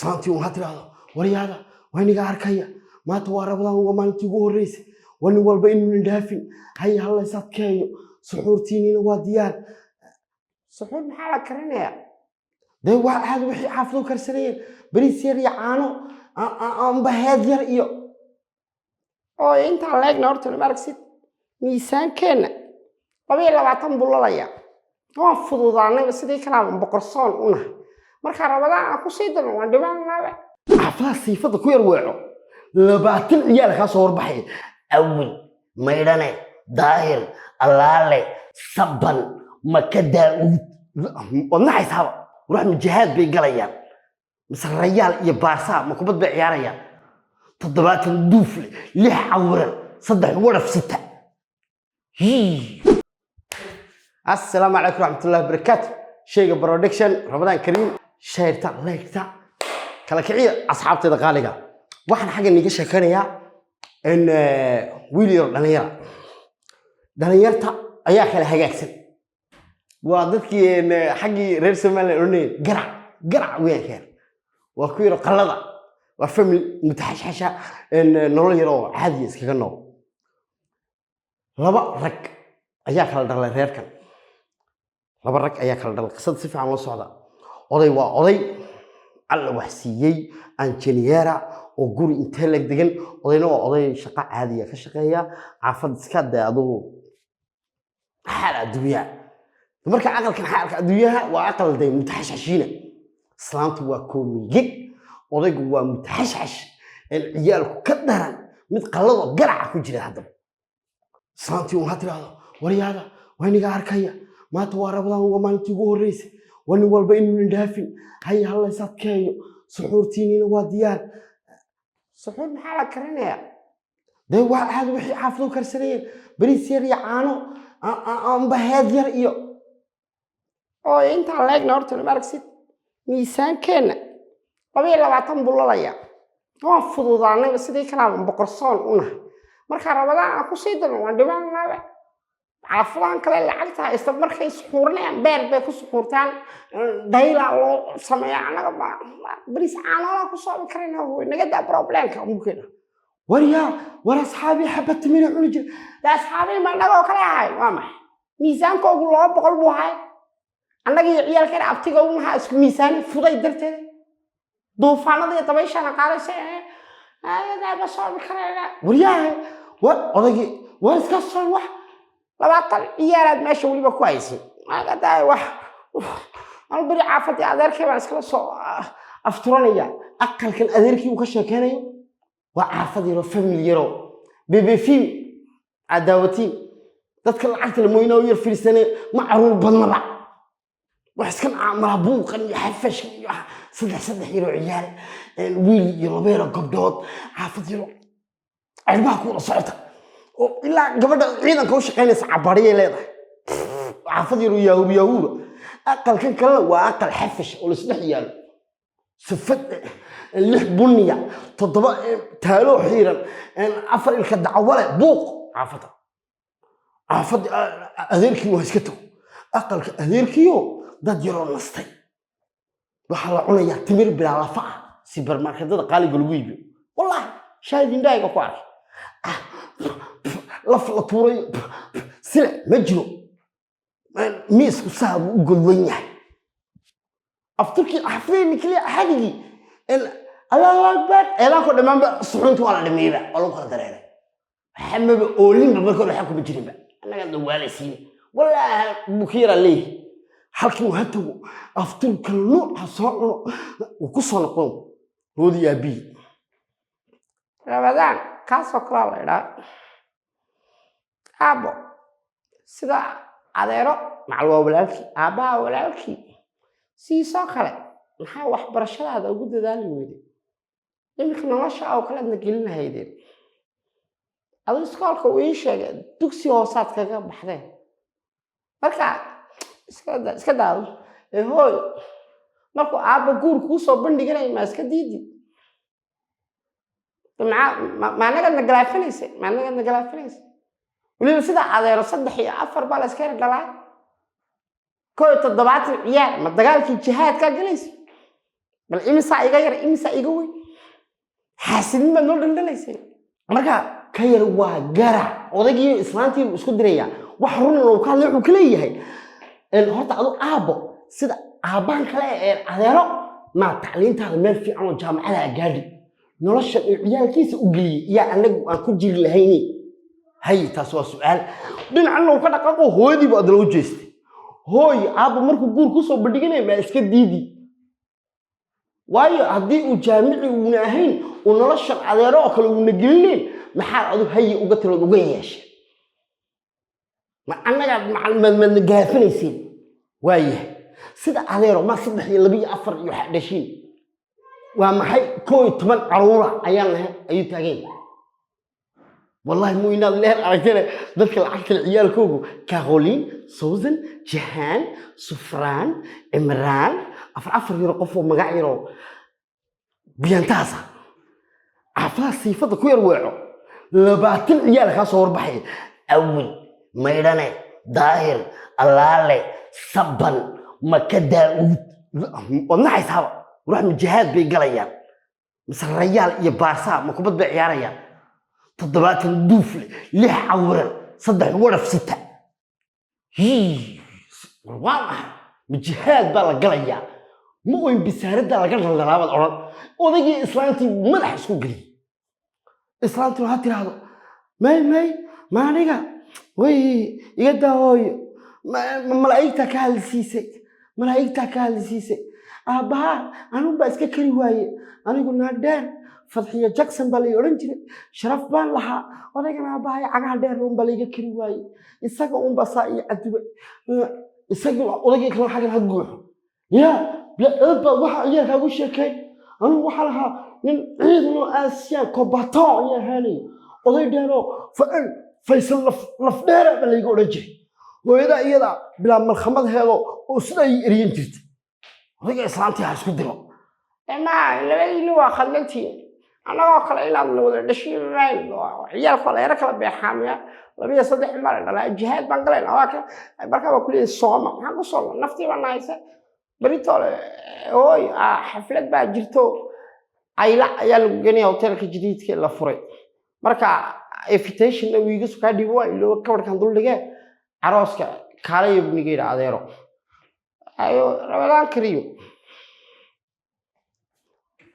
Islaantii waxaa tidhaahdo, "Waryaada, waa iniga arkaya, maanta waa Ramadaan, waa maalintii ugu horreysay, waa nin walba inuuna dhaafin. Haya, ha lays adkeeyo, suxuurtiinina waa diyaar." Suxuur maxaa la karinayaa? Dee waa caadi, wixii xaafadu karsanayeen, bariis yar iyo caano amba heed yar iyo Oo intaan leegna horta lama aragsid. Miisaankeenna 22 bulalaya, waan fududaanayba, sidii kalaaban boqorsoon u nahay. Marka Ramadaan aan kusii darno, waan dhimannaaba. Xaafadaha siifada ku yar weeco, 20 ciyaal kaa soo horbaxaya: Awil, Maydhane, Daahir, Allaale, Saban, Maka, Daa'uud. Waad naxaysaaba, ruux mujahaad bay galayaan mise Rayaal iyo Baarsaa, ma kubad bay ciyaarayaan? 70 duufle, lix cawiran, saddex waraf sita. Assalaamu calaykum waraxmatullahi wabarakaatu. Sheyga Production, Ramadaan kariim. Sheerta, leegta, kala kiciya asxaabteeda qaaliga. Waxaan xagga niga sheekanayaa in wiil yaro dhalinyara, dhalinyarta ayaa kala hagaagsan. Waa dadkii xaggii reer Somaliland odhanayeen garac garac weeyaan. Keen waa ku yaro qallada, waa family mutaxashxasha, nolol yar oo caadiya iskaga nool. Laba rag ayaa kala dhalay reerkan, laba rag ayaa kala dhalay. Qisada si fiican loo socda. Oday waa oday Alla wax siiyey, anjineera oo guri intee leg degan. Odayna waa oday shaqo caadiya ka shaqeeya, xaafad iska dee adugu xaal adduunyaha. Marka aqalkan xaalka adduunyaha waa aqal dee mutaxashxashiina. Islaantu waa koomige, odaygu waa mutaxashxash, ciyaalku ka daran, mid qalladoo garaca ku jira. Haddaba islaantii waxaa tidhaahdo, "Waryaada, waa iniga arkaya, maanta waa Ramadaan, waa maalintii ugu horreysay, waa nin walba inuuna dhaafin. Haya, ha lays adkeeyo, suxuurtiinina waa diyaar." Suxuur maxaa la karinayaa? Dee waa caadi, wixii xaafadu karsanayeen, bariis yar iyo caano amba heed yar iyo Oo intaan leegna horta lama aragsid. Miisaankeenna 22 bulalaya, waan fududaanayba, sidii kalaaban boqorsoon u nahay. Marka Ramadaan aan kusii darno, waan dhimannaaba. Xaafadahan kale lacagta haysta markay suxuurinayaan, beer bay ku suxuurtaan, daylaa loo sameeya. Annaga bariis caanoolaa ku soomi karayna. Naga daa problemka umkeena. Waryaa, war asxaabii, xabad timira cuni jira. Dee asxaabii ma annagoo kale ahay? Waa maxay? Miisaankoogu 200 buu ahay. Annaga iyo ciyaalkeena abtiga u nahaa isku miisaani fuday darteeda. Duufaanada iyo dabayshana qaadaysa, ma soomi karayna. Waryaha, war odaygii, war iska soon wax. 20 ciyaalaad meesha weliba ku haysin. Naga daay wax. Anu beri xaafadii adeerkay baan iskala soo afturanaya. Aqalkan adeerkii uu ka sheekeynayo waa xaafad yaroo family yaroo bebefiin aad daawatiin, dadka lacagta la moynaa u yar fiirsane, ma caruur badnaba, wax iska malaha buuqan iyo xafashkan iyo saddex saddex yaroo ciyaal, wiil iyo laba yaroo gabdhood, xaafad yaroo cirbaha ku wada socota oo ilaa gabadha ciidanka u shaqaynaysa cabariyay leedahay, xaafad yaroo yahuur yahuura. Aqalkan kalena waa aqal xafash oo laisdhex yaalo, safad lix bunniya, toddoba taalo xiiran, afar ilka dacwale, buuq. Xaafadda adeerkii waa iska tago. Aqalka adeerkiyo dad yaroo nastay, waxaa la cunayaa timir bilaa lafa ah, supermarketada qaaliga lagu iibiyo. Wallahi shaahid indhahayga ku arkay, laf la tuuray sile ma jiro, miisku saa buu u godlan yahay. Afturkii xafladeenni keliya axadigii, Allahu akbar, eedaankoo dhammaanba suxuunta waa la dhameeyba, waa lagu kala dareeray. Waxamaba oolinba marka hore waxaa kuma jirinba. Annagaa dawaalaysiin, wallaahi buu ka yaraa leeyahay. Halkii uu ha tago, afturka nuuca soo cuno, uu ku soo noqon roodi aabihi. Ramadaan kaasoo kalaa la idhaa. Aabbo, sida adeero macal waa walaalkii, aabbaha walaalkii siisoo kale, maxaa waxbarashadaada ugu dadaali weyday? Iminka nolosha oo kale aadna gelin lahaydeen. Adu iskoolka uu ii sheegay dugsi hoosaad kaga baxdeen. Marka iska daado ee hooy, markuu aabba guur kuu soo bandhiganaya, maa iska diidi? Maxaa ma anagaad na galaafanaysa? Ma anagaad na galaafanaysa? Weliba sida adeero saddex iyo afar baa la iska yar dhalaa, 71 ciyaar, ma dagaalkii jihaadkaa galaysa? Bal imisaa iga yar, imisaa iga weyn? Xaasidnin baad noo dhaldhalaysay. Marka ka yar waa garac, odaygii islaantii buu isku diraya. Wax runan uu ka hadlay wuxuu ka leeyahay horta adu aabbo sida aabbahan kale ee adeero maa tacliintaada meel fiican oo jaamacada gaadhi, nolosha uu ciyaalkiisa u geliyey yaa anagu aan ku jiri lahayni. Hay, taas waa su-aal. Dhinacna uu ka dhaqaaqo, hooyadiibu adala u jeestay. Hooy, aabbo markuu guur kusoo bandhiganaya maa iska diidi? Waayo, haddii uu jaamici uuna ahayn, uu noloshan adeero oo kale uuna gelinayn, maxaad adu hayi uga tirood uga yeeshay? Ma annagaa maadna gaafanaysiin? Waayahay, sida adeero ma saddex iyo laba iyo afar iyo waxa dhashiin, waa maxay 11 caruura ayaan nahay ayuu taagan yahay. Wallahi mu inaad leer aragtane dadka lacagta leh ciyaalkoogu Caroline, Susan, Jahan, Sufraan, Cimraan, afar afar yaro qof oo magac yaroo biyantaasa xaafadaha siifada ku yar weeco, 20 ciyaal kaa soo horbaxaya: Awil, Maydhane, Daahir, Allaale, Saban, Maka, Daa'uud. Waad naxaysaaba. Ruux mujahaad bay galayaan mise Rayaal iyo Baarsaa ma kubad bay ciyaarayaan? 70 duufle, lix cawiran, saddex waraf sita. Hii, war waa maxay? Mujahaad baa la galayaa ma oyn bisaaradda laga dhaldhalaabaad odhan. Odaygii islaantii madax isku geliyey. Islaantii waxaa tiraahdo, "May, may, ma aniga way iga daa hooyo. Malaa'igtaa ka hadlisiisay, malaa'igtaa ka hadlisiisay. Aabbaha anun baa iska kari waaye. Anigu naag dheer, Fadxiyo Jackson baa lay odhan jiray, sharaf baan lahaa. Odaygan aabbahay cagaha dheer unbaa layga kari waaye, isaga unbaa saa iyo cadubay." Isagii odaygii kale xaggan ha guuxo ya baa waxa ciyaalkaagu sheekay. Anigu waxaa lahaa nin ciidan oo aasiyaan kobato ayaa ahaanay, oday dheeroo Faysal laf dheera baa layga odhan jiray. Hooyada iyada bilaa malkhamad heedo oo sidaa ii eriyan jirtay." Odayga islaantii ha isku diro. Ma labadiinu waa khaldantiin. Annagoo kale inaad na wada dhashiin, ciyaalka waa la yaro kala beexaamiya. Labiyo saddex baa la dhalaa. Jihaad baan galayna, waa kan. Markaa waa kuleeyahay sooma. Maxaan ku sooma? Naftii baa nahaysa. Beritoole hooy, xaflad baa jirto, Ayla ayaa lagu genaya, hotelka jadiidka la furay. Marka invitationna wiiga kaa dhiibo, waa ilooba kabarkan duldhige. Carooska kaalaya buu niga yidhi adeero. Ayo, Ramadaan kariim.